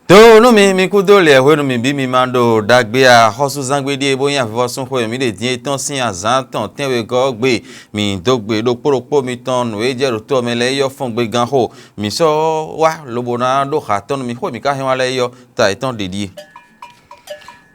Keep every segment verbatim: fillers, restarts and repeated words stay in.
Do nú mi, mi kúdó lɛ hwenu mi bí mi ma ɖo ɖagbe axɔ́súzán gbe ɖíe bó nyí avivɔsún xwe mǐ ɖe dín etɔ́n sín azǎn tɔn tɛ́nwegɔ́ ɔ́ gbe. Mǐ dó gbe ɖokpó ɖokpó mitɔn nǔ e jɛ ɖo to ɔ́ mɛ lɛ́ɛ yi ɔ́ fɔ́n gbe gán xo. Mǐ sɔ́ wá lobo ná ɖó ha tɔn nú mi xó e mǐ ka hɛn wá lɛ́ɛ yi ɔ́ ta yětɔn ɖě ɖíe.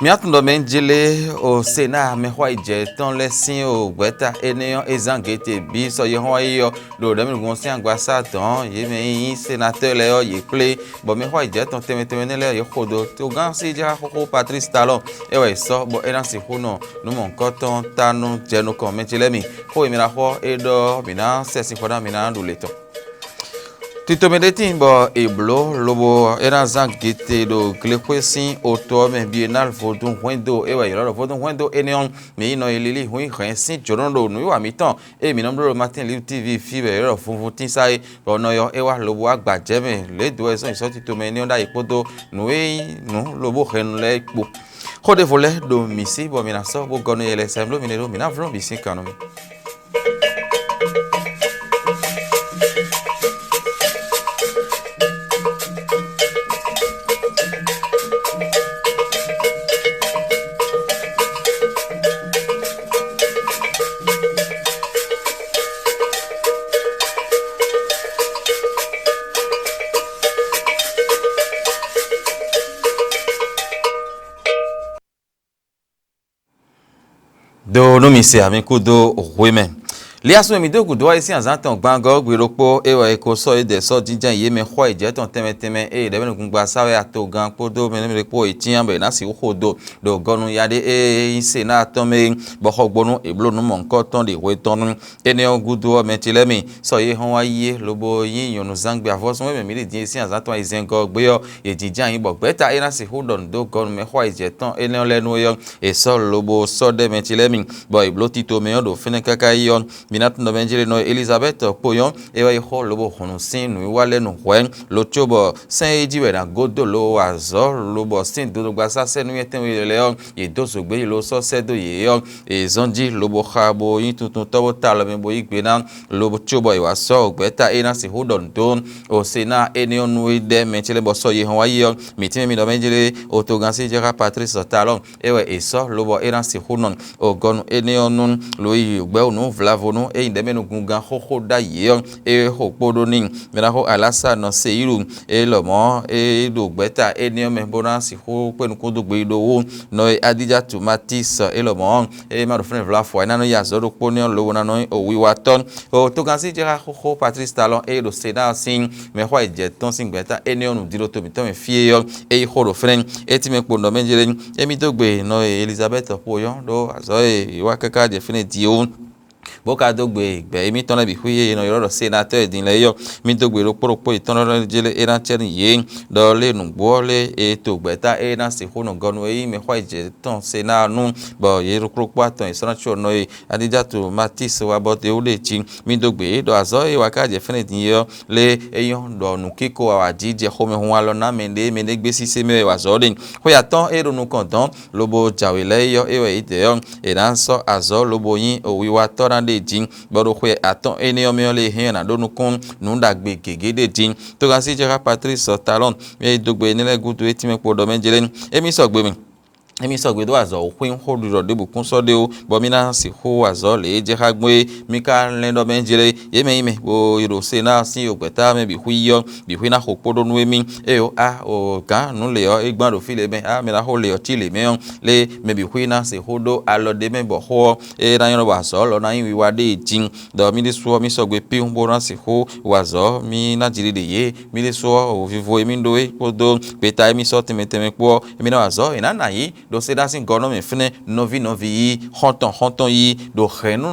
Mǐ tunwun ɖɔ mɛ jlé o Senáa mɛxó ayijɛ tɔn lɛ́ɛ sín o gbɛ̌ta énɛ́ ɔ́, é zán gěte bǐ sɔ́ yě hɔn wá yi ɔ́, ɖo ɖɛ̌mɛnúgbɔn sín agbasá dɔ̌n yě mɛ e nyí senatɔ́ lɛ́ɛ ɔ́, yě kplé, bɔ mɛxó ayijɛ tɔn tɛnmɛ tɛnmɛ énɛ́ lɛ́ɛ yě xo dó. Togán sí jlá xóxó Patlísi Talɔn, é wɛ è sɔ́ bɔ é ná sixú nɔ nǔ mɔ̌hunkɔtɔn ta nú jɛ nukɔn mɛ ce lɛ́ɛ mi. Xó e mi ná xɔ é ɖɔ mǐ ná sɛ sin xɔ ná mi ná ɖu lě tɔn. Tito mɛ ɖé tíin bɔ è blǒ lobo é ná zán gete ɖo glexwé sín oto ɔ́ mɛ Biennale Vodún hwɛndo é wɛ è ylɔ́ ɖɔ Vodún hwɛndo énɛ́ ɔ́, mǐ yi nɔ yi lilí hun yi hɛ̌n sín jǒnɔ ɖo nǔwiwa mǐtɔn e mǐ nɔ bló ɖo Martin Luther T V fí wɛ è ylɔ́ ɖɔ Vunvun tín sá é, bɔ nɔ ɔ́ é wá lobo wá gbǎjɛ́ mɛ lě dó wɛ zɔ́n yi sɔ́ tito mɛ énɛ́ ɔ́ ɖ'ayǐ kpódó nǔ e nyí nǔ lobo hɛnnu lɛ́ɛ kpó. Xó ɖěvo lɛ́ɛ ɖo mǐ sí bɔ mǐ ná sɔ́ bó gɔ́ nú yɛ lɛ́ɛ sɛ́ bló mi ɖé ɖó mǐ ná vlɔ́n bǐ sín kan nú mì. Do nú mi se ami kú dó hwe mɛ. Liasun e mǐ dó gǔdo wá yi sín azǎn tɔn gbangɔ gbe ɖokpó é wɛ è ko sɔ́ é dɛ sɔ́ jínjɛ́n yě mɛ xɔ e jɛ tɔn tɛnmɛ tɛnmɛ ée ɖɛ̌mɛnúgbangba sá wɛ atogán kpódó mɛ ɖé kpó è cyán bɔ è nǎ sixú xo do ɖo gɔnu ya ɖé e nyí Senáa tɔn mɛ é, bɔ xɔgbónú è bló nǔ mɔ̌hunkɔtɔn ɖě hwe tɔn nú. Énɛ́ ɔ́ gúdo ɔ́, mɛ ce lɛ́ɛ mi sɔ́ yě hɔn wá yi é, lobo nyí nyɔ̌nu zán gbe avɔsún e mɛ mǐ ɖi din e sín azǎn tɔn ayizɛ́ngɔ́ ɔ́ gbé ɔ́, yě jínjɔ́n ayǐ bɔ gbɛ̌ta e ná sixú ɖɔ nǔ dó gɔnu mɛ xɔ ayizɛ́ tɔn énɛ́ ɔ́ lɛ́ɛ nú é ɔ́, è sɔ́ lobo sɔ́ ɖɛ́ mɛ ce lɛ́ɛ mi, bɔ è blǒ tito mɛ ɔ́ ɖo fínɛ́ káká yi ɔ́, mi ná tunwun ɖɔ mɛ jlé nɔ Elizabɛ́ti kpo nyɔ́, é wá yi xɔ lobo hɔn nǔ sín nǔwiwa lɛ́ɛ nu hwɛ̌, lo cóbɔ sɛ́n e jí wɛ è nǎ gó dó lo wa azɔ̌ lobɔ sín dodogba sá sɛ́ nú nyɛ tɛ́nwe lɛ́ɛ ɔ́, yě dó zǒgbé lo sɔ́ sɛ́ dó yě ɔ́, è zɔ́n jí lobo xa bo nyí tuntuntɔ́ bó ta alɔ mɛ bo yí gbe ná, lobo cóbɔ è wǎ sɔ́ gbɛ̌ta e ná sixú ɖɔ nǔ dó Osena énɛ́ ɔ́ nú é ɖɛ́ mɛ ce lɛ́ɛ bɔ sɔ́ yě hɔn wá yi ɔ́, mǐ tínmɛ mi ɖɔ mɛ jlé otogán sí jɛ xá Patlísi Talɔ́n, é wɛ è sɔ́ lobɔ é ná sixú nɔ. Ogɔnu énɛ́ ɔ́ nú lo yi gbɛ́ nǔ vlavo nú é nyí ɖɛ̌mɛnúgúngán xóxó ɖ'ayǐ ɔ́, é xo kpó ɖó n'i. Mɛ ná xó Alasa nɔ Seyílu, é lɔmɔ̌ é ɖo gbɛ̌ta énɛ́ ɔ́ mɛ bó ná sixú kpé nukún dó gbe ɖó wú. Nɔ e Adijatu Matis é lɔmɔ̌ é ma ɖo fɛ́nɛ vlafɔ é ná nɔ yi azɔ̌ ɖokpó nɛ́ ɔ́ lobo ná nɔ nyí owiwatɔ́. O togán sí jɛ xá xóxó Patlísi Talɔ́n é ɖo Senáa sín mɛxó ayǐjɛtɔ́ sín gbɛ̌ta énɛ́ ɔ́ nǔɖiɖo to mǐtɔn mɛ fí é ɔ́, é yi xó ɖo fɛ́nɛ. É tínmɛ kpo nɔ mɛ jlé émí dó gbe nɔ e Elizabɛ́ti xo ɔ́ ɖó azɔ̌ e è wá káká jɛ fínɛ́ din ɔ́ wú, bó ka dó gbe gbɛ̌ émítɔn lɛ́ɛ bǐ xwí e è nɔ ylɔ́ ɖɔ Senatɔ́ɔ e din lɛ́ɛ é ɔ́, mì dó gbe ɖokpó ɖokpó yětɔn lɛ́ɛ jlé é ná cɛ nú yě, ɖɔ lé nǔgbó ɔ́ lé e to gbɛ̌ta é ná sixú nɔ gɔnu e nyí mɛxó ayǐjɛtɔ́ Senáa nu, bɔ yě ɖokpó ɖokpó atɔn è sɔ́ ná cyɔ nɔ e Adijatu Matis wá bɔ te wú ɖe jí. Mì dó gbe ɖɔ azɔ̌ e wa ka jɛ fɛ́nɛ din é ɔ́, lé é nyɔ́ ɖɔ nǔkiko awǎjijɛ xomɛhun alɔ ná mɛɖé mɛɖé gbé sísé mɛ wɛ wa azɔ̌ ɖe. Xwe atɔ́ɔ́n e ɖo nukɔn dɔ̌n lobo jǎwe lɛ́ɛ é ɔ́, é wɛ yě dɛ ɔ́, è nǎ sɔ́ azɔ̌ lobo nyí wiwatɔ́ ná ɖe jí, bɔ ɖo xwe atɔ́ɔ́n énɛ́ ɔ́ mɛ ɔ́ lé hɛn ɔ́ è nǎ ɖó nukún nǔ ɖagbe gěgé ɖe jí. Togán sí jɛ xá Patlísi Talɔ́n, mɛ e dó gbe énɛ́ lɛ́ɛ gúdo é tínmɛ kpo ɖɔ mɛ jlé. Émí sɔgbe mɛ. Émí sɔgbe dó azɔ̌ xwín xó ɖiɖɔ ɖěbǔ kún sɔ́ ɖé ó, bɔ mì ná sixú wa azɔ̌ lě e jɛ xá gbɔn é. Mì ka lɛn ɖɔ mɛ jlé yě mɛ nyí mɛ, bó yi ɖo se ná sín yogbɛ́ta mɛ bǐ xwí yi ɔ́, bǐ xwí ná xo kpó ɖó nú émí. Éyo á, o gǎn nǔ lě ɔ́, é gbán ɖo fí lě mɛ, á mɛ ná xo lě ɔ́ cí lě mɛ ɔ́, lé mɛ bǐ xwí ná sixú ɖó alɔ ɖé mɛ bɔ xó ɔ́, é ná nylɔ́ bɔ azɔ̌ lɔ ná nyí wiwa ɖé jí. Ɖɔ mì ɖésú ɔ́, mì sɔgbe píhun bó ná sixú wa azɔ̌, mì ná jlí ɖe yě. Mì ɖésú ɔ́, o vivo e mì ɖó é kpódó gbeta e mì sɔ́ tɛnmɛ tɛnmɛ kpó ɔ́, émí ná wa azɔ̌, è nǎ nǎ yí ɖo Seɖásin gɔ́ nɔ mɛ fínɛ́ nɔví nɔví yí, xɔ́ntɔn xɔ́ntɔn yí, ɖo hɛ̌nnu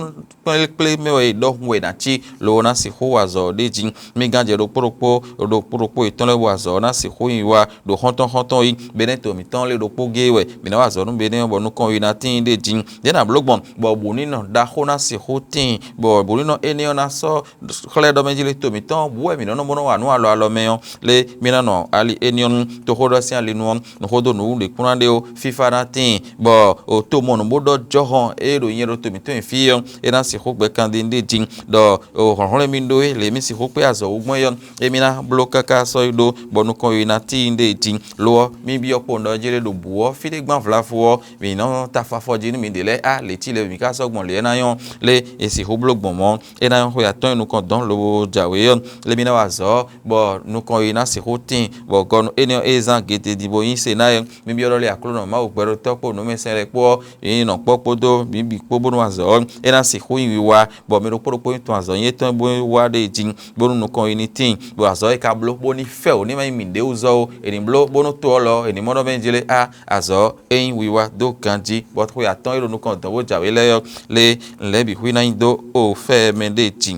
kplé mɛ wɛ è ɖɔhun wɛ è nǎ cí, lobo ná sixú wa azɔ̌ ɖé jí. Mì gán jɛ ɖokpó ɖokpó ɖokpó ɖokpó yětɔn lɛ́ɛ wa azɔ̌ ná sixú nyi wa ɖo xɔ́ntɔn xɔ́ntɔn yí. Benɛ́to mǐtɔn lé ɖokpó géé wɛ, mǐ ná wa azɔ̌ nú Benɛ́ ɔ́ bɔ nukɔn yi ná tíin ɖé jí. Yě ná bló gbɔn, bɔ bǔnínɔ ɖaxó ná sixú tíin, bɔ bǔnínɔ énɛ́ ɔ́ ná sɔ́ xlɛ́ ɖɔ mɛ jí lé to mǐtɔn bǔ wɛ mǐ nɔ́ nɔ bó nɔ́ wa nǔ alɔ alɔ mɛ ɔ́, lé mì ná nɔ ali énɛ́ ɔ́ nú toxóɖɔ sín ali nu ɔ́, nǔxódó nǔɖé kún ná ɖe ó, fífá ná tíin, bɔ o to mɔnu bó ɖɔ jɔhɔn e ɖo nyɛ ɖo to mǐtɔn nyi fí ɔ́, é ná sixú gbɛ kanɖin ɖé jí, ɖɔ o hlɔ̌nhlɔ́n mì ɖó é lě mì sixú kpé azɔ̌ wú gbɔn é ɔ́, émí ná bló káká sɔ́ yi ɖó, bɔ nukɔn yi ná tíin ɖé jí. Lo ɔ́, mì byɔ́ kpowun ɖɔ jí ɖé ɖo bǔ ɔ́, fí ɖé gbán vlavo ɔ́, mǐ nɔ ta afɔ jí nú mǐɖée lɛ́ɛ, á lě cí lě mǐ ka sɔ́ gbɔn lě ɔ́ ná nyɔ́ lé, è sixú bló gbɔn mɔ̌, é ná nyɔ́ xwe atɔ́ɔ́n e nukɔn dɔn lobo jǎwe ɔ́, lé mì ná wa azɔ̌, bɔ nukɔn yi ná sixú tíin, bɔ gɔnu énɛ́ ɔ́, é zán gededi bó nyí se ná é. Mi byɔ́ ɖɔ lé Aklúnɔ Mawu gbɛɖotɔ́ kpó nǔmɛsɛn lɛ́ɛ kpó ɔ́, yě nyí nɔ kpɔ́ kpódó mǐ bǐ kpó bónú azɔ̌ ɔ́, é ná sixú nyí wiwa, bɔ mɛ ɖokpó ɖokpó nyí tɔn azɔ̌ nyí étɔn bó wá ɖ'é jí, bónú nukɔn yi ní tíin, ɖo azɔ̌ e ka bló bó ní fɛ wǔ ní ma nyí mǐɖée wú zɔ́ ó, è nǐ bló bónú to ɔ́ lɔ è nǐ mɔ ɖɔ mɛ jlé á azɔ̌ é nyí wiwa dó ganjí, bɔ xwe atɔ́ɔ́n e ɖo nukɔn dɔ̌n bó jǎwe lɛ́ɛ ɔ́, lé lɛ̌ bǐ xwí ná nyí dó o fɛ mɛ ɖée jí.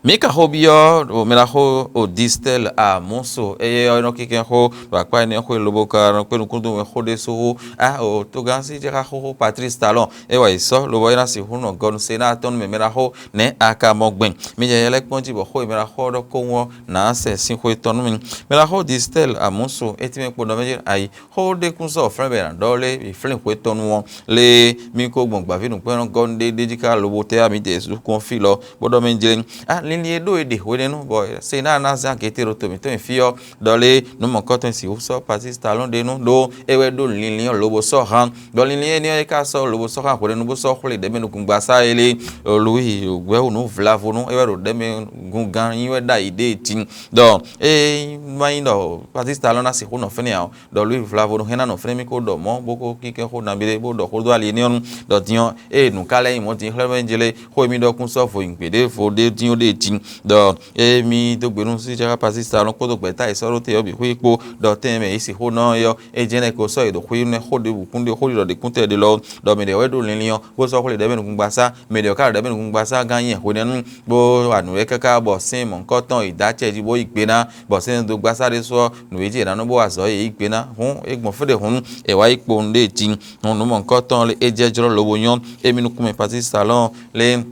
Mǐ ka xó byɔ́ ɖo mɛ ná xó o Distɛ́l Amɔ́so, éyɛ́ ɔ́ é nɔ kínkɛ́n xó ɖo akpá énɛ́ xwé lobo ka nɔ kpé nukúnnú wɛ xó ɖésú hú. Á o togán sí jɛ xá xóxó Patlísi Talɔn, é wa yi sɔ́ lobo é ná sixú nɔ gɔnu se ná tɔn nú mɛ mɛ ná xó nɛ̌ a ka mɔ gbɛn. Mi jɛ yɛ lɛ́ kpɔ́n jí bɔ xó e mɛ ná xó ɔ́ ɖɔ kówún ɔ́ nǎ sɛ sín xwé tɔn nú mi. Mɛ ná xó Distɛ́l Amɔ́so, é tínmɛ kpo nɔ mɛ jɛ ayi. Xó ɖé kún sɔ́ flɛ́n bɔ è nǎ ɖɔ lé, è flɛ́n xwetɔ́nu ɔ́, lé mì ko gbɔn gbǎvínǔkpɛ́nnɔ́gɔ́nú ɖé ɖ'é jí ká lobo tɛ́ wá mǐdɛɛ nukɔn fí lɔ, bó ɖɔ mɛ jlé. Á, linlin e ɖó è ɖe hwenɛ́nu, bɔ se ná ná zán gěte ɖo to mǐtɔn nyi fí ɔ́, ɖɔ lé nǔ mɔ̌kɔ́tɔn e sixú sɔ́ Patlísi Talɔn ɖe nú, ɖó é wɛ ɖó linlin ɔ́ lobo sɔ́ hán, ɖɔ linlin énɛ́ ɔ́ é ka sɔ́ lobo sɔ́ hán hwenɛ́nu bó sɔ́ xwlé ɖɛ̌mɛnukúngbasá é lé, Luwíi Gbɛ̌wǔnú Vlavo nú é wɛ ɖo ɖɛ̌mɛgúngán nyi wɛ ɖ'ayǐ ɖée jí, ɖɔ é ma nyí ɖɔ Patlísi Talɔn ná sixú nɔ fɛ́nɛ ǎ ɔ́, ɖɔ Luwíi Vlavo nɔ hɛn ná nɔ fɛ́nɛ mì ko ɖɔ mɔ̌ bó ko kínkɛ́n xó nabí ɖé bó ɖɔ xó dó ali énɛ́ ɔ́ nu, ɖɔ din ɔ́, ée nǔ ka lɛ́ nyí mɔ̌ din xlɛ́ mɛ jlé xó e mì ɖɔ kún sɔ́ vo nyi gběɖěvo ɖé dín ó ɖée jí, ɖɔ ée mì dó gbe nú Sísɛ́ Patlísi Talɔn kpódó gbɛ̌ta e sɔ́ ɖó te ɔ́ bǐ xwí kpó, ɖɔ tɛn e mɛ yě sixú nɔ ɔ́, é jɛ́n lɛ́ ko sɔ́ yě ɖo xwí nɛ́ xó ɖěbǔ kún ɖe xó ɖiɖɔ ɖě kún tɛ ɖe lɔ, ɖɔ mɛ ɖě wɛ ɖó linlin ɔ́, bó sɔ́ xwlé ɖɛ̌mɛnukúngbasá, mɛ ɖě ɔ́ ka ɖo ɖɛ̌mɛnukúngbasá gán nyi hwenɛ́nu, bó wa nǔ lɛ́ɛ káká bɔ sɛ́n mɔ̌hunkɔtɔn yi dó acɛ jí bó yí gbe ná, bɔ sɛ́n dó gbasá ɖésú ɔ́, nǔ e jí è nǎ nɔ bó wa azɔ̌ e yě yí gbe ná hǔn é gbɔn fí ɖé hǔn è wǎ yi kpowun ɖée jí. Hǔn nǔ mɔ̌hunkɔtɔn lé é jɛ jlɔ́ lobo nyɔ́ émí nukúnmɛ Patlísi Talɔn lé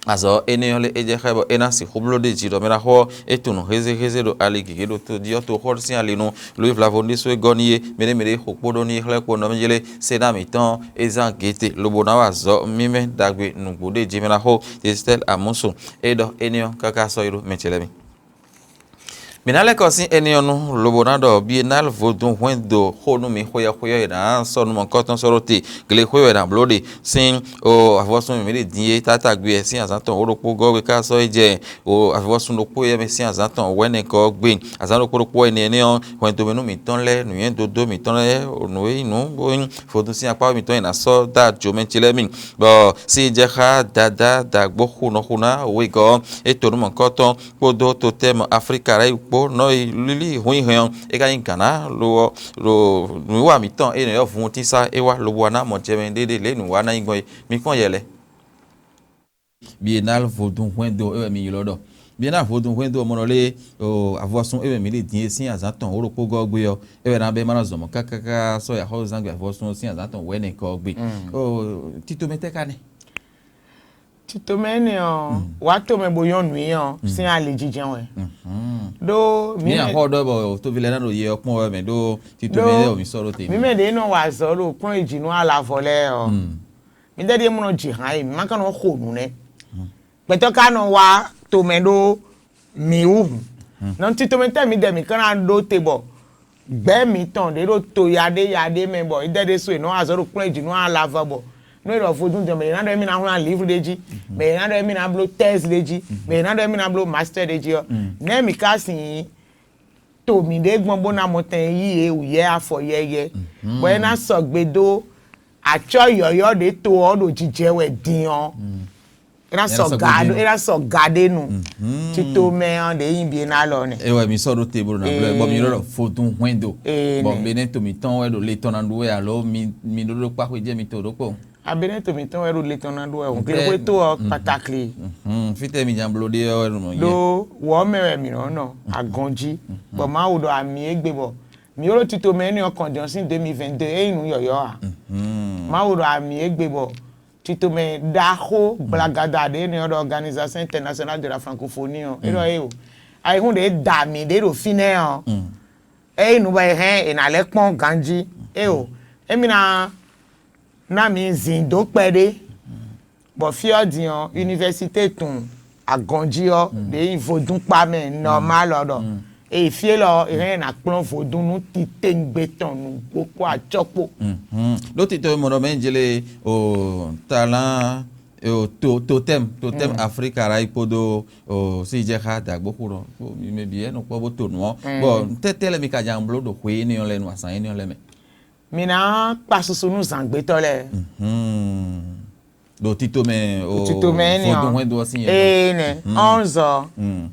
azɔ̌ énɛ́ ɔ́ lé é jɛ xá ɛ bɔ é ná sixú bló ɖ'é jí ɖɔ mɛ ná xɔ é tunwun hézéhézé ɖo ali gěgé ɖo tojí ɔ́ toxɔ sín ali nu, Luwíi Vlavo ɖésú é gɔ́ n'i é, mɛɖé mɛɖé xo kpo ɖó n'i é xlɛ́ kpo nɔ mɛ jlé, se ná mǐtɔn é zán gěte lobo ná wa azɔ̌ mímɛ́ ɖagbe nǔgbó ɖé jí mɛ ná xo Esitɛ́li Amɔ́su é ɖɔ énɛ́ ɔ́ káká sɔ́ yi ɖó mɛ ce lɛ́ɛ mɛ. Mǐ ná lɛ́ kɔ sín énɛ́ ɔ́ nu, lobo ná ɖɔ Bienal vodún hwɛndo xó nú mi xweyɔ́xweyɔ́ e nǎ sɔ́ nú mɔ̌kɔ́tɔn sɔ́ ɖó te, gle xwé wɛ è nǎ bló ɖe sín o avɔsún mǐmí ɖe din é tátágbe ɛ sín azǎn tɔn wǒ ɖokpó gɔ́ gbe ká sɔ́ yi jɛ o avɔsún ɖokpó éyɛ́ mɛ sín azǎn tɔn wɛ̌nɛkɔ ɔ́ gbe. Azǎn ɖokpó ɖokpó énɛ́ énɛ́ ɔ́, hwɛndo mɛ nú mǐtɔn lɛ́ɛ, nǔnywɛ́ dodó mǐtɔn lɛ́ɛ, nǔ e nyí nǔ bó nyí vodún sín akpá mǐtɔn e nǎ sɔ́ dó ajo mɛ ce lɛ́ɛ mi, bɔ sí jɛ xá dadá dǎgbó xunɔxuná wegɔ́ ɔ́, é to nú mɔ̌kɔ́tɔn kpódó totɛ́mɔ Aflíka lɛ́ɛ kpó nɔ e lílí hǔn nyi hɛn ɔ́, é ka nyí gǎn ná lo ɔ́, lo nǔwiwa mǐtɔn e nɔ ylɔ́ vuntínsá é wá lobo wá ná mɔ jɛ mɛ ɖéɖé lě e nǔ wa ná nyí gbɔn é. Mi kpɔ́n yɛ lɛ́ɛ. Bienal vodún hwɛndo é wɛ mi ylɔ́ ɖɔ. Bienal vodún hwɛndo ɔ́ mɔ nɔ lé o avɔsún é wɛ mǐ ɖe din e sín azǎn tɔn wǒ ɖokpó gɔ́ gbé ɔ́, é wɛ ná bɛ́ ma ná zɔn mɔ̌ kákáká sɔ́ yi axɔ́zúzángbe avɔsún ɔ́ sín azǎn tɔn wɛ̌nɛkɔ ɔ́ gbé. Oo, tito mɛ tɛ́ ka nɛ́? Tito mɛ énɛ́ ɔ́, wǎ tomɛ bo nyɔ́ nǔ i ɔ́ sín ali jijɛ wɛ. Ɖó mǐ Ní mɛ- axɔ ɖɔ bɔ toví lɛ́ɛ ná ɖo yɛ ɔ́ kpɔ́n wɛ mɛ ɖó tito mɛ Ɖó lɛ́ɛ ɔ mǐ sɔ́ ɖó te. Mǐ mɛ ɖě nɔ wa azɔ̌ ɖo kplɔ́n e jǐ nú alavɔ lɛ́ɛ ɔ́, mǐ ɖɛ́ ɖíe mɔ nɔ ji hǎn e, mǐ ma ka nɔ xo nǔ nɛ́. Gbɛtɔ́ ka nɔ wá tomɛ ɖó mǐ wú hǔn. Nɔ tito mɛ tɛ́ mǐ dɛ mǐ ka ná ɖó te bɔ gbɛ̌ mǐtɔn ɖě ɖo to yaɖé yaɖé mɛ bɔ é dɛ ɖésú è nɔ azɔ̌ ɖo kplɔ́n e jǐ nú alavɔ bɔ nú è ɖɔ vodún dɔn mɛ è nǎ ɖɔ émí ná wlán livre ɖé jí, mɛ è nǎ ɖɔ émí ná bló thèse ɖé jí, mɛ è nǎ ɖɔ émí ná bló master ɖé jí ɔ́, nɛ̌ mǐ ka sin to mǐɖée gbɔn bó ná mɔ tɛn yí yě wǔyɛ́ afɔ yɛyɛ, bɔ é ná sɔgbe dó acɔ́ yɔ̌yɔ́ ɖě to ɔ́ ɖo jijɛ wɛ din ɔ́, é ná sɔ ga ɖó é ná sɔ ga ɖé nu. Tito mɛ ɔ́ ɖě nyi bienal ɔ́ nɛ. É wɛ mi sɔ́ ɖó te bó ɖo ná blɔ́ ɛ bɔ mi ylɔ́ ɖɔ vodún hwɛndo. Ee, bɔ nɛ. Benɛ́ to mǐtɔn wɛ ɖo le tɔn ná ɖu wɛ alo mi mi ɖó ɖó kpá xwé jɛ mi to ɖokpó? Abenɛ́ to mǐtɔn wɛ ɖo le tɔn ná ɖu wɛ o. Glexwé to ɔ́ kpatakli. Fítɛ́ mi nya bló ɖe ɔ́ wɛ ɖo nɔ yɛ. Ɖó wɔ mɛ wɛ mǐ nɔ nɔ agɔn jí, bɔ Mawu ɖɔ ami égbé bɔ mǐ ɖo tito mɛ énɛ́ ɔ́ kɔn din ɔ́ sín deux mille vingt-deux é nyí nǔ yɔ̌yɔ́ ǎ. Mawu ɖɔ ami égbé bɔ tito mɛ ɖaxó gblagada ɖě nɔ ɖɔ Organisation Internationale de la Francophonie ɔ́, é ɖɔ é o. Ayihún ɖě da mǐ ɖě ɖo fínɛ́ ɔ́, é nyí nǔ bɔ è hɛn è nǎ lɛ́ kpɔ́n ganjí. É o, Émí ná ná mǐ zǐn dó kpɛɖé, bɔ fí ɔ́ din ɔ́, université tun agɔnjí ɔ́ ɖě nyí vodúnkpá mɛ normal ɔ́ ɖɔ, eye fí élɔ́ ɔ́, è hɛn ná kplɔ́n vodún nú titewungbe tɔn nǔgbó kpó acɔ́ kpó. Ɖó tito e mɔ ɖɔ mɛ jele o talán o to totem totem Afrika ra yi kpódó o si jɛ xá dàgbóxu ɖɔ kpó mi mɛ bǐ ɛnɔ kpɔ bó to nǔ ɔ́. Bɔ tɛ́tɛ́ lɛ mi ka jan bló ɖo xwe énɛ́ ɔ́ lɛ nu azǎn énɛ́ ɔ́ lɛ mɛ? Mi ná kpa susu nú zǎngbétɔ́ lɛ́ɛ. Ɖo tito mɛ o Tito mɛ énɛ́ ɔ́. Vodún hwɛndo ɔ́ sín yɛ. Ee nɛ onze ɔ́,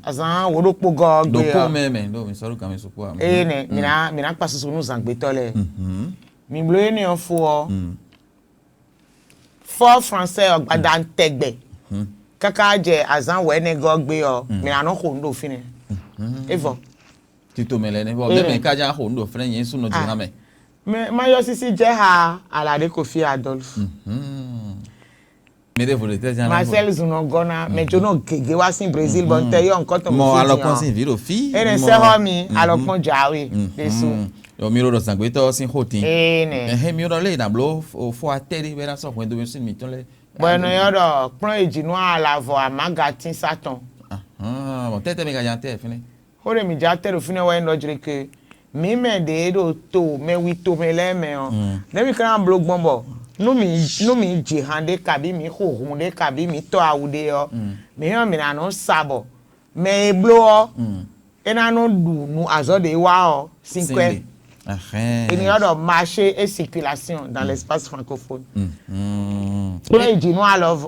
azǎn wǒ ɖokpó gɔ́ ɔ́ Ɖo gbé kó ɔ́. mɛ mɛ ɖo mi sɔ́ ɖo gan mi sukú ame. Ee nɛ mi ná mi ná kpa susu nú zǎngbétɔ́ lɛ́ɛ. Mi bló énɛ́ ɔ́ fó ɔ́, fɔ français ɔ́ gbada tɛgbɛ káká jɛ azǎn wɛ̌nɛgɔ́ gbé ɔ́, mi ná nɔ xo nǔ ɖo fínɛ́. É vɔ. Tito mɛ lɛ nɛ bɔ mɛ mɛ ka ján xo nǔ ɖo fínɛ́ nyɛ sú nɔ jǐ hã mɛ. Mɛ ma yɔ sísí jɛ ha alade Kofi Adolphe. Mi ɖe vodete ján. Marcel Zunɔgɔna mɛ jónɔ gègé wá sín Brésil bɔ n tɛ yɔ nkɔ tɔn Mɔ alɔkɔn sín vi ɖo fí. Ene sɛ xɔ mi alɔkɔn jawe desu. Yɔ mi ɖo ɖɔ zǎngbétɔ sín xó tin. Ene. Ɛhɛn mi ɖɔ lé yi na bló fo atɛ ɖé bɛ na sɔ hwɛndo mi sín mitɔn lɛ. Bɔ ɛnɔ yɔ ɖɔ kplɔn yi dzi nú alavɔ amaga tín satɔn. Bɔn tɛtɛ mi ka nya tɛ fínɛ. Xó ɖé mǐ já te ɖo fínɛ́ wɛ nyí ɖɔ jlé ke mǐ mɛ ɖě ɖo to mɛwi tomɛ lɛ́ɛ mɛ ɔ́, nɛ̌ mǐ ka ná bló gbɔn bɔ nú mǐ nú mǐ ji han ɖé kabí mǐ xo hun ɖé kabí mǐ tɔ awu ɖé ɔ́, mǐ hɛn mǐ ná nɔ sa bɔ mɛ e bló ɔ́, é ná nɔ ɖu nu azɔ̌ ɖě wá ɔ́ sín kwɛ́. Ènìyàn ɖɔ marché et circulation dans l'espace francophone. Kplɔ́n yi dzi nú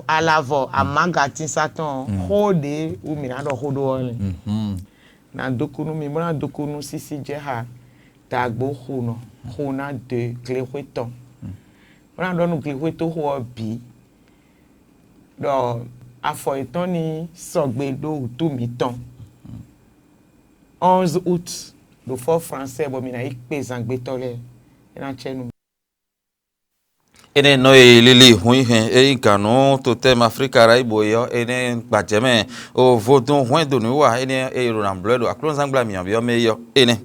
alavɔ amaga tínsatɔn xó ɖě wú mǐ ná ɖɔ xó ɖó ɔ́ nɛ. Na dó kú nú mi, bó ná dó kú nú sísí jɛ xá dagbo xu nɔ xu ná de glexwé tɔn, bó ná ɖɔ nú glexwé tó xo ɔ́ bǐ ɖɔ afɔ yětɔn ní sɔgbe ɖó wǔtu mǐtɔn. Onze août ɖo fɔ français bɔ mi ná yi kpe zangbe tɔn lɛ é ná cɛ nú mi. Énɛ́ nɔ e lili hun yi hɛn é nyí gǎn nú totɛ́m Aflíka ɖ'ayǐ bo é ɔ́, énɛ́ gbajɛmɛ o vodún hwɛndo nǔ wa énɛ́ e ɖo ná blɔ́ ɛ ɖo aklúnɔzángbla mǐyɔ́míyɔ́ mɛ é ɔ́, énɛ́.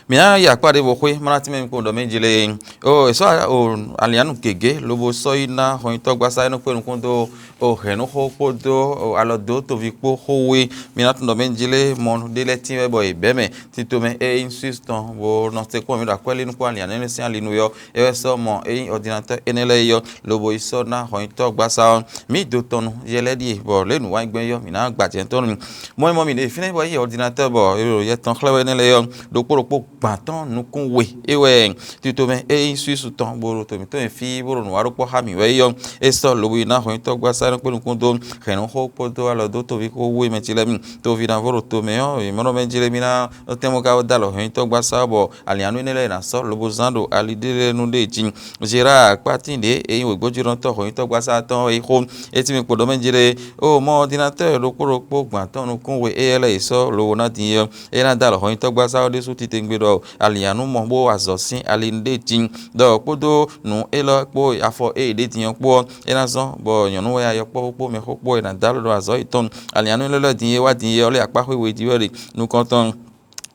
Mǐ ná yi akpá ɖěvo xwé, má ná tínmɛ mi kpowun ɖɔ mɛ jlé. O è sɔ́ aliannu gěgé lobo sɔ́ yi ná hɔnyitɔ́gbasá e nɔ kpé nukún dó o hɛ̌nnúxó kpódó o alɔ dó toví kpó xó wú é. Mi ná tunwun ɖɔ mɛ jlé mɔ ɖé lɛ́ɛ tínmɛ bɔ è bɛ̌ mɛ. Tito mɛ e nyí Suisse tɔn bó nɔ se kpɔ́n mǐ ɖo akwɛ́línú kpó aliannu énɛ́ sín ali nu é ɔ́, é wɛ sɔ́ mɔ e nyí ɔdinatɔ́ énɛ́ lɛ́ɛ é ɔ́, lobo yi sɔ́ ná hɔnyitɔ́gbasá ɔ́. Mǐ dó tɔn nu yɛ lɛ́ɛ ɖíe bɔ lě nǔwanyigbɛ́n yɔ́ mǐ ná gbajɛ tɔn nu. Mɔ e mɔ mǐ ɖe fínɛ́ bɔ é yí ɔdinatɔ́ bɔ è ɖo yɛ tɔn xlɛ́ wɛ énɛ́ lɛ́ɛ ɔ́, ɖokpó ɖokpó gbǎn tɔn nukún we é wɛ tito mɛ e nyí Suisse tɔn bó ɖo to mǐtɔn e fí bó ɖo nǔ wa ɖó kpɔ́ xá mǐ wɛ é ɔ́, é sɔ́ lobo yi ná hɔnyitɔ́gbasá énɛ́ kpé nukún dó hɛ̌nnúxó kpódó alɔ dó toví xó wú é mɛ ce lɛ́ɛ mi. Toví ná vó ɖo to mɛ ɔ́, è mɔ ɖɔ mɛ jlé mì ná tɛ́nmɔ ka dó alɔ hɔnyitɔ́gbasá bɔ aliannu énɛ́ lɛ́ɛ è nǎ sɔ́ lobo zán ɖo ali ɖé lɛ́ɛ nu ɖée jí. Zera kpátín ɖě e nyí wěgbójínɔtɔ́ hɔnyitɔ́gbasá tɔn ɔ́ yi xó. É tínmɛ kpo ɖɔ mɛ jlé o mɔ ɔdinatɔ́ ɖokpó ɖokpó gbǎn tɔn nukún we éyɛ́ lɛ́ɛ è sɔ́ lobo ná din é ɔ́, é ná dó alɔ hɔnyitɔ́gbasá ɔ́ ɖésú titewungbe ɖɔ aliannu mɔ bó wa azɔ̌ sín ali ɖé jí. Ɖɔ kpódó nǔ élɔ́ kpó afɔ e è ɖe din ɔ́ kpó ɔ́, é ná zɔ́n bɔ nyɔ̌nu wɛ yɔkpɔ́vú kpó mɛxó kpó è nǎ dó alɔ ɖo azɔ̌ yětɔn. Aliannu élɔ́ lɛ́ɛ din e wá din é ɔ́ lé akpáxwé we jí wɛ ɖe nukɔn tɔn.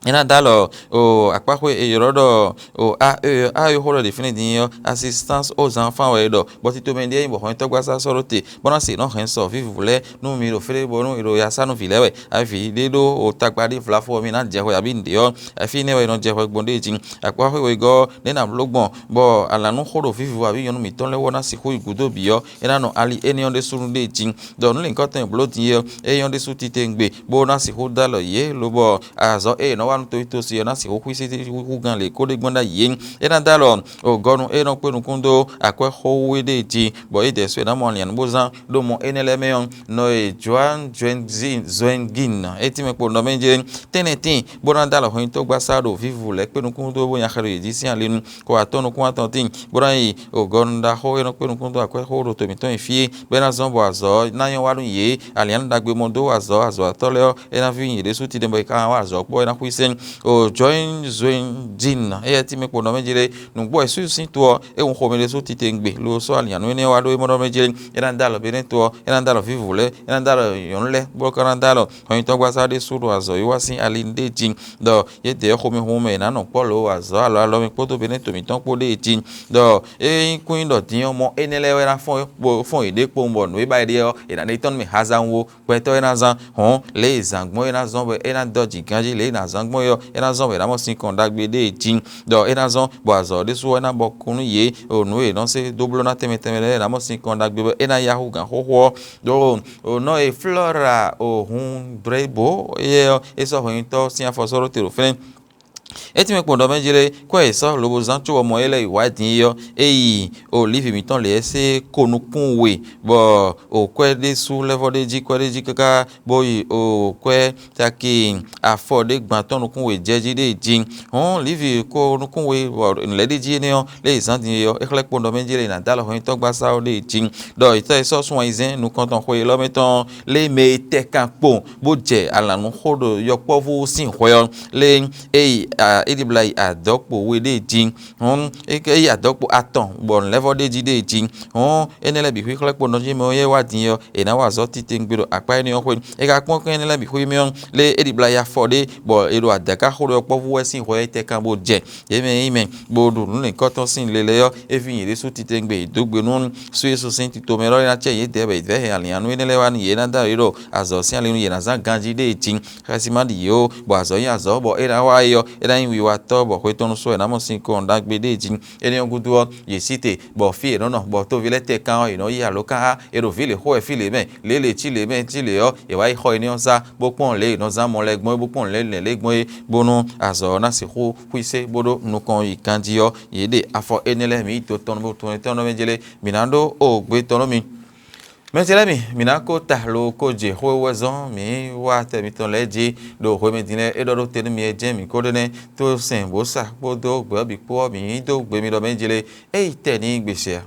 É ná dó alɔ o akpáxwé e ylɔ́ ɖɔ o a e a e xó ɖɔ ɖe fínɛ́ din ɔ́, assistance aux enfants wɛ é ɖɔ, bɔ tito mɛ ɖíe nyí bɔ hɔnyitɔ́gbasá sɔ́ ɖó te bó ná se nɔ hɛn sɔ vǐvú lɛ́ɛ nú mi ɖo fí ɖé bónú è ɖo ya sá nú vǐ lɛ́ɛ wɛ. Avi ɖé ɖó o tagba ɖé vlafo ɔ́ mi ná jɛ hwɛ abǐ nǔɖé ɔ́, fí nɛ́ wɛ è nɔ jɛ hwɛ gbɔn ɖée jí. Akpáxwé wegɔ́ ɔ́ nɛ́ ná bló gbɔn bɔ alǎnúxó ɖo vǐvú abǐ nyɔ̌nu mǐtɔn lɛ́ɛ wú ɔ́ ná sixú yi gǔdo bǐ ɔ́, é ná nɔ ali énɛ́ ɔ́ ɖésú nu ɖée jí. Ɖɔ nǔ lǐnkɔ́tɔn e blǒ din é ɔ́, é nyɔ́ ɖésú titewungbe, bó ná sixú dó alɔ yě, lobɔ azɔ̌ e è nɔ wa nú toxítosi ɔ́ ná sixú xwísí húgán lě kó ɖe gbɔn ɖ'ayǐ é. É ná dó alɔ gɔnu e nɔ kpé nukún dó akwɛ́ xówú é ɖée jí, bɔ é dɛ̌ sú è nǎ mɔ aliannu bó zán ɖó mɔ énɛ́ lɛ́ɛ mɛ ɔ́, nɔ e Joan Joenzin Zoengin é tínmɛ kpo nɔ mɛ jɛ tɛ́nnɛ tíin, bó ná dó alɔ hɔnyitɔ́gbasá ɖo vǐvú lɛ́ɛ kpé nukún dó bó nya xɛ ɖo yě jí sín ali nu, kɔ atɔ́ nukún atɔn tíin, bó ná yi gɔnu ɖaxó e nɔ kpé nukún dó akwɛ́ xó ɖo to mǐtɔn nyi fí é, bɔ é ná zɔ́n bɔ azɔ̌ ɔ́ ná nyɔ́ wa nú yě. Aliannu ɖagbe mɔ dó wa azɔ̌ azɔ̌watɔ́ lɛ́ɛ ɔ́, é ná víví nyi yě ɖésú titewungbe bɔ è ka ná wa azɔ̌ kpɔ́ é ná xwísí. O Join Zoin Jin, éyɛ́ tímí kpo nɔ mɛ jí lé. Nǔgbó wɛ súsú sín to ɔ́, é hun xomɛ ɖésú titewungbe lo sɔ́ alǐnnyánú énɛ́ wá ɖó é mɔ nɔ mɛ jí lé. É ná dó alɔ Benɛ́to ɔ́, é ná dó alɔ vǐvǔ lɛ́ɛ, é ná dó alɔ nyɔ̌nu lɛ́ɛ, bó ka ná dó alɔ hɔnyitɔ́gbasá ɖésú ɖo azɔ̌ yi wá sín ali ɖé jí. Ɖɔ yědɛɛ xomɛhunhun mɛ è nǎ nɔ kpɔ́ lǒ azɔ̌ alɔ alɔ mɛ kpódó Benɛ́to mǐtɔn kpó ɖée jí. Ɖɔ é nyí kún nyí ɖɔ din ɔ́, mɔ énɛ́ lɛ́ɛ wɛ ná fɔ́n fɔ́n yěɖée kpowun bɔ nǔ e ba è ɖe ɔ́, è nǎ ɖe tɔ́ nú mɛ hazán wó. Gbɛtɔ́ e ná zán hɔn lě e zǎn gbɔn é ná zɔ́n bɔ é ná dɔ́ jǐganjí, lě e ná zán gbɔn é ɔ́, é ná zɔ́n bɔ è nǎ mɔ sinkɔn ɖagbe ɖé e jí, ɖɔ é ná zɔ́n bɔ azɔ̌ ɖésú ɔ́ é ná bɔ kún nú yě, ɖo nǔ e è nɔ se dó bló ná tɛnmɛ tɛnmɛ lɛ́ɛ é nǎ mɔ sinkɔn ɖagbe bɔ é ná yá hú gǎn xóxó ɔ́. Ɖó nɔ e Flora o hun Brebo éyɛ́ ɔ́, é sɔ́ hwɛnyitɔ́ sín afɔ sɔ́ ɖó te ɖo fínɛ́. É tínmɛ kpɔ́n ɖɔ mɛ jlé, kwɛ́ e sɔ́ lobo zán có ɔ́ mɔ é lɛ́ yi wǎ din é ɔ́, é yi olívi mǐtɔn lě ɛ sé ko nukún we, bɔ o kwɛ́ ɖésú lɛ́ vɔ ɖ'é jí, kwɛ́ ɖ'é jí káká bó yi o kwɛ́ caki afɔ ɖé gban tɔn nukún we jɛ jí ɖé jí. Hɔn lívi ko nukún we bɔ nǔ lɛ́ ɖ'é jí énɛ́ ɔ́, lě yi zán din é ɔ́, é xlɛ́ kpɔ́n ɖɔ mɛ jlé yi ná dó alɔ hɔn nyitɔ́ gbasá ɔ́ ɖé jí. Ɖɔ yǐtɔ́ e sɔ́ sun ayizɛ́n nukɔn tɔn xwe élɔ́ mɛ tɔn lé mɛ e tɛ kan kpowun bó jɛ alǎnú xó ɖo yɔkpɔ́vú sín hwɛ ɔ́, lé é yi a- é ɖibla yi adɔ̌kpo we ɖé jí. Hɔn é yi adɔ̌kpo atɔn bɔ nǔlɛ́vɔ́ ɖé jí ɖé jí. Hɔn énɛ́ lɛ́ɛ bǐ xwíxlɛ́ kpo nɔjí mɛ ɔ́ yɛ wá din ɔ́, è nǎ wa azɔ̌ titewungbe ɖo akpá énɛ́ ɔ́ xwé. É ka kpɔ́n kɛ́n énɛ́ lɛ́ɛ bǐ xwí mɛ ɔ́, lé é ɖibla yi afɔ ɖé bɔ è ɖo adǎká xó ɖɔ yɔkpɔ́vú wɛ sín hwɛ é tɛ kan bó jɛ. Yě mɛ e nyí mɛ, bó ɖo nǔ lɛ̌nkɔ́tɔn sín le lɛ́ɛ ɔ́, é ví nyǐɖé sú titewungbe yi dó gbe nú sú Yésu sín tito mɛ élɔ́ ná cɛ yědɛɛ bɔ yě vɛ́ hɛn alǐnnyánú énɛ́ lɛ́ɛ wá nú yě ná dó alɔ yě ɖɔ azɔ̌ sín ali nú yě ná zán ganjí ɖée jí. Xɛsi ma ɖi yě ó, bɔ azɔ̌ nyí azɔ̌, bɔ é ná wá é ɔ́, é ná nyí wiwa tɔ́, bɔ xwe tɔn nú sɔ́ è nǎ mɔ sin kɔn ɖagbe ɖée jí. Énɛ́ ɔ́ gúdo ɔ́, yě sí te, bɔ fí è nɔ́ nɔ, bɔ tóví lɛ́ɛ tɛ kán ɔ́, è nɔ yí alǒkan xá, è ɖo vǐ lě xo wɛ fí lě mɛ, lě lě cí lě mɛ cí lě ɔ́, è wá yi xɔ énɛ́ ɔ́ zá, bó kpɔ́n lě è nɔ zán mɔ lɛ́ɛ gbɔn é, bó kpɔ́n lě lɛ̌ lě gbɔn é, bónú azɔ̌ ɔ́ ná sixú xwísé bó ɖó nukɔn yi ganjí ɔ́, yě ɖe afɔ énɛ́ lɛ́ɛ mǐ yi do tɔn bó tɔn tɔn mɛ jlé, mǐ ná ɖó o gbe tɔn nú mi. Mɛ ce lɛ́ɛ mi, mǐ ná kó ta lo kó jɛ xó e wɛ zɔ́n mǐ wá tɛ mitɔn lɛ́ɛ jí ɖo hwemɛ din lɛ́ɛ é ɖɔ ɖó te nú mi é jɛ́n mǐ ko ɖó nɛ́ tó sɛn bǒ sa kpódó gbɛ̌ ɔ́ bǐ kpó ɔ́, mǐ yí dó gbe mi ɖɔ mɛ jlé. É yi tɛ ní gbe se a?